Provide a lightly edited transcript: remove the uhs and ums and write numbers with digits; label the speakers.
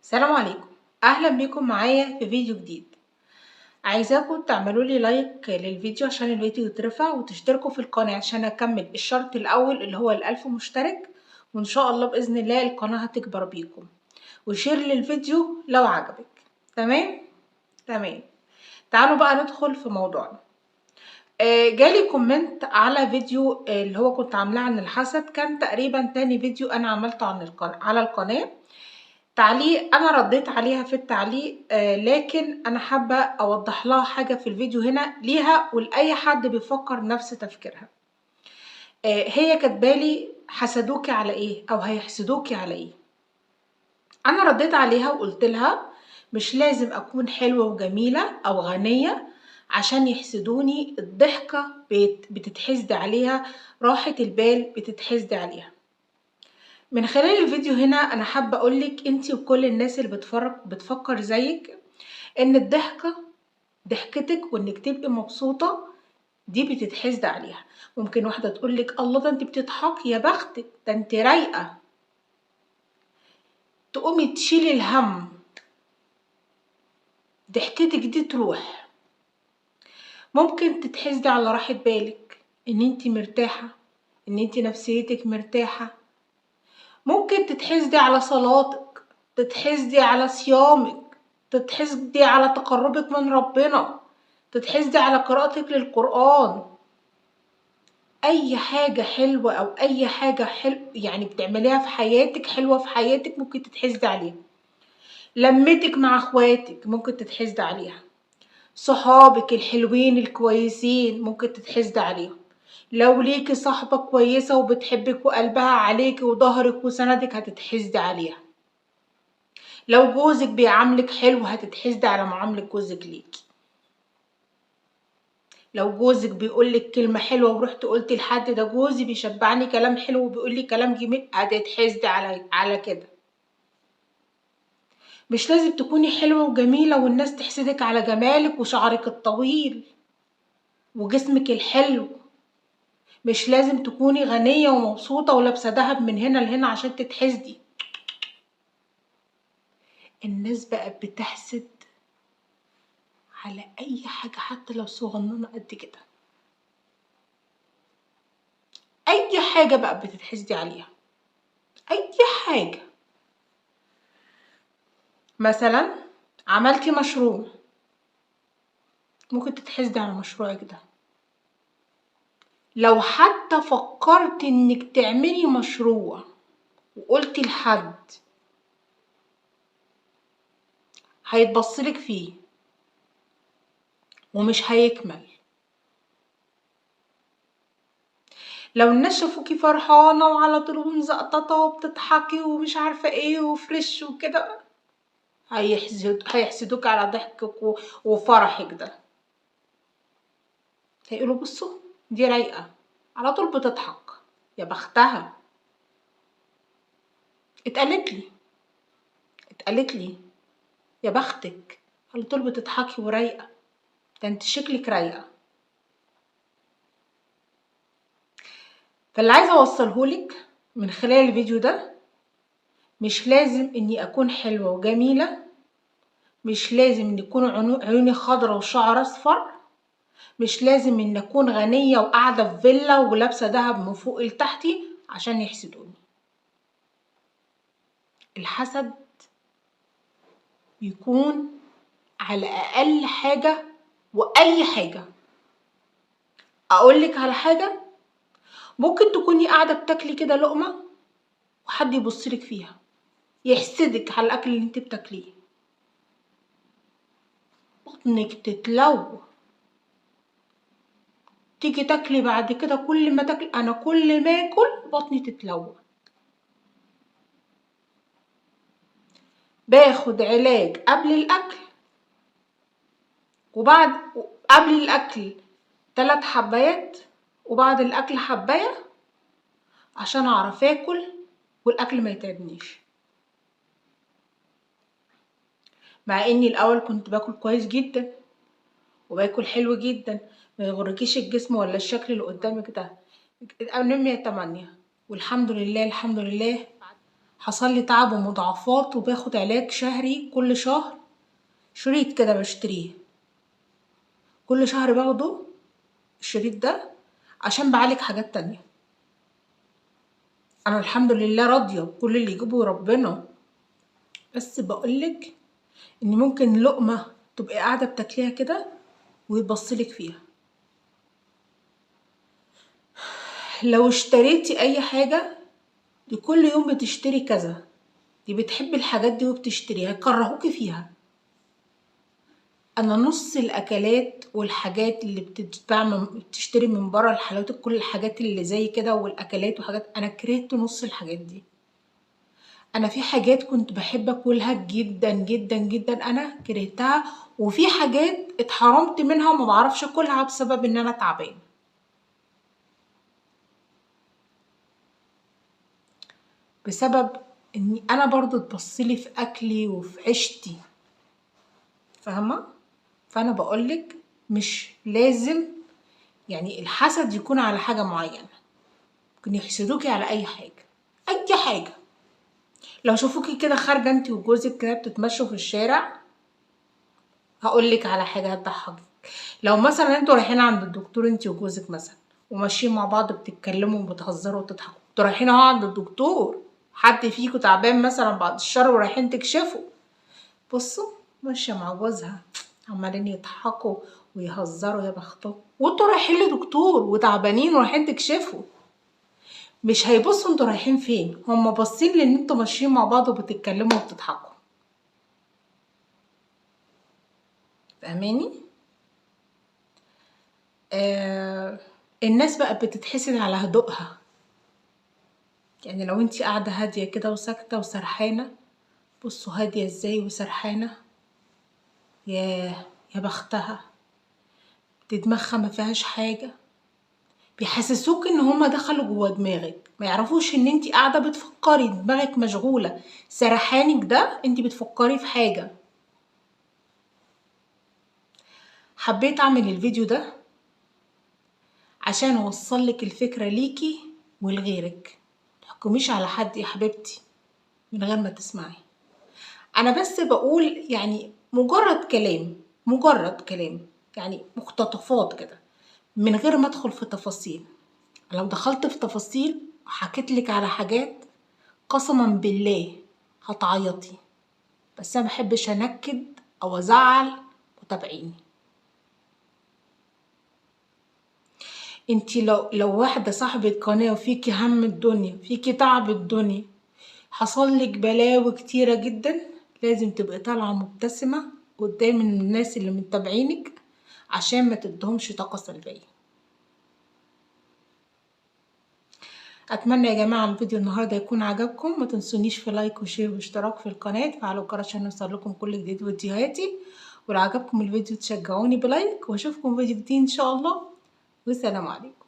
Speaker 1: السلام عليكم، اهلا بيكم معايا في فيديو جديد. عايزاكم تعملوا لي like للفيديو عشان الفيديو يترفع، وتشتركوا في القناة عشان اكمل الشرط الاول اللي هو 1000 مشترك، وان شاء الله باذن الله القناة هتكبر بيكم. و share للفيديو لو عجبك. تمام تمام. تعالوا بقى ندخل في موضوعنا. جالي comment على فيديو اللي هو كنت عاملاه عن الحسد، كان تقريبا تاني فيديو انا عملته عن القناة على القناة. تعليق انا رديت عليها في التعليق، لكن انا حابة اوضح لها حاجة في الفيديو هنا ليها ولاي حد بيفكر نفس تفكيرها. هي كاتبالي حسدوكي على ايه او هيحسدوكي على ايه. انا رديت عليها وقلت لها مش لازم اكون حلوة وجميلة او غنية عشان يحسدوني، الضحكة بتتحسد عليها، راحة البال بتتحسد عليها. من خلال الفيديو هنا انا حابة اقولك انتي وكل الناس اللي بتفكر زيك ان الضحكة ضحكتك وانك تبقي مبسوطة دي بتتحسد عليها. ممكن واحدة تقولك الله ده انت بتضحكي يا بختك، ده انت رايقة، تقومي تشيلي الهم، ضحكتك دي تروح. ممكن تتحسدي على راحة بالك، ان انت مرتاحة، ان انت نفسيتك مرتاحة. ممكن تتحسدي على صلاتك، تتحسدي على صيامك، تتحسدي على تقربك من ربنا، تتحسدي على قراءتك للقرآن. اي حاجة حلوة او اي حاجة حلو يعني بتعمليها في حياتك حلوة في حياتك ممكن تتحسدي عليها. لمتك مع اخواتك ممكن تتحسدي عليها، صحابك الحلوين الكويسين ممكن تتحسدي عليهم. لو ليكي صاحبة كويسة وبتحبك وقلبها عليكي وظهرك وسندك هتتحسدي عليها. لو جوزك بيعاملك حلو هتتحسدي على معاملة جوزك ليكي. لو جوزك بيقولك كلمة حلوة ورحت قلتي لحد ده جوزي بيشبعني كلام حلو وبيقولي كلام جميل هتتحسدي على كده. مش لازم تكوني حلوة وجميلة والناس تحسدك على جمالك وشعرك الطويل وجسمك الحلو. مش لازم تكوني غنية ومبسوطة ولابسة دهب من هنا لهنا عشان تتحسدي. الناس بقت بتحسد على أي حاجة حتى لو صغننة قد كده. أي حاجة بقى بتتحسدي عليها، أي حاجة. مثلا عملتي مشروع ممكن تتحسدي على مشروعك ده. لو حتى فكرت انك تعملي مشروع وقلتي لحد هيتبصلك فيه ومش هيكمل. لو الناس شافوكي فرحانة وعلى طول ومزقططة وبتضحكي ومش عارفة ايه وفريش وكده هيحسدوك على ضحكك وفرحك ده. هيقولوا بصوا دي رايقة على طول بتضحك يا بختها. اتقالت لي يا بختك على طول بتضحكي ورايقة، ده انت شكلك رايقة. فاللي عايزة اوصلهولك من خلال الفيديو ده، مش لازم اني اكون حلوة وجميلة، مش لازم ان يكون عيوني خضرة وشعر اصفر، مش لازم ان اكون غنية وقاعدة في فيلا ولابسة دهب من فوق لتحتي عشان يحسدوني. الحسد بيكون على اقل حاجة واي حاجة. اقولك على حاجة، ممكن تكوني قاعدة بتاكلي كده لقمة وحد يبصلك فيها يحسدك على الاكل اللي انت بتاكليه، بطنك تتلو، تيجي تاكلي بعد كده كل ما تاكلي. انا كل ما اكل بطني تتلو. باخد علاج قبل الاكل وبعد، قبل الاكل 3 حبايات وبعد الاكل حبايه عشان اعرف اكل والاكل ما يتعبنيش. مع اني الاول كنت باكل كويس جدا وباكل حلو جدا، ما يغركيش الجسم ولا الشكل اللي قدامك ده. انيميا 8 والحمد لله الحمد لله. حصل لي تعب ومضاعفات وباخد علاج شهري كل شهر، شريط كده بشتريه كل شهر باخده الشريط ده عشان بعالج حاجات تانية. انا الحمد لله راضية بكل اللي يجيبه ربنا، بس بقولك ان ممكن لقمة تبقي قاعدة بتاكليها كده ويبصلك فيها. لو اشتريتي اي حاجة دي كل يوم بتشتري كذا، دي بتحبي الحاجات دي وبتشتريها، كرهوكي فيها. انا نص الاكلات والحاجات اللي بتتباع بتشتري من بره، الحلويات، كل الحاجات اللي زي كده والاكلات وحاجات، انا كرهت نص الحاجات دي. انا في حاجات كنت بحب اكلها جدا جدا جدا انا كرهتها، وفي حاجات اتحرمت منها وما بعرفش اكلها بسبب ان انا تعبانة. بسبب اني انا برضو تبصلي في اكلي وفي عيشتي، فاهمه؟ فانا بقولك مش لازم يعني الحسد يكون على حاجة معينة، ممكن يحسدوكي على اي حاجة، اي حاجة. لو شافوكي كده خارجه انت وجوزك كده بتتمشوا في الشارع، هقولك على حاجة هتضحكك. لو مثلا انتوا رايحين عند الدكتور انت وجوزك مثلا وماشيين مع بعض بتتكلموا وبتهزروا وتضحكوا، انتوا رايحين اهو عند الدكتور، حد فيكوا تعبان مثلا بعد الشر ورايحين تكشفوا، بصوا ماشية مع جوزها عمالين يضحكوا ويهزروا يا بختهم، وانتوا رايحين لدكتور وتعبانين ورايحين تكشفوا، مش هيبصوا انتوا رايحين فين، هما باصين لان انتوا ماشيين مع بعض وبتتكلموا وبتضحكوا، فاهماني؟ الناس بقى بتتحسد على هدوءها. يعني لو انتي قاعدة هادية كده وساكتة وسرحانة، بصوا هادية ازاي وسرحانة، ياه يا بختها، دي دماغها ما فيهاش حاجة. بيحسسوك ان هما دخلوا جوا دماغك، ما يعرفوش ان انتي قاعدة بتفكري، دماغك مشغولة، سرحانك ده انتي بتفكري في حاجة. حبيت اعمل الفيديو ده عشان اوصلك الفكرة ليكي ولغيرك، متحكميش على حد يا حبيبتي من غير ما تسمعي. انا بس بقول يعني مجرد كلام، مجرد كلام، يعني مقتطفات كده من غير ما ادخل في تفاصيل. لو دخلت في تفاصيل وحكيت لك على حاجات قسما بالله هتعيطي، بس انا مبحبش انكد او ازعل متابعيني. انتي لو واحدة صاحبة قناة وفيكي هم الدنيا، فيكي تعب الدنيا، حصل لك بلاوي كتيرة جدا، لازم تبقي طالعة مبتسمة قدام الناس اللي متابعينك عشان ما تدهمش طاقة سلبية. اتمنى يا جماعة الفيديو النهاردة يكون عجبكم، ما تنسونيش في like و share واشتراك في القناة، فعلوا الجرس عشان يوصل لكم كل جديد فيديوهاتي. ولو عجبكم الفيديو تشجعوني ب like، واشوفكم فيديو جديد ان شاء الله، والسلام عليكم.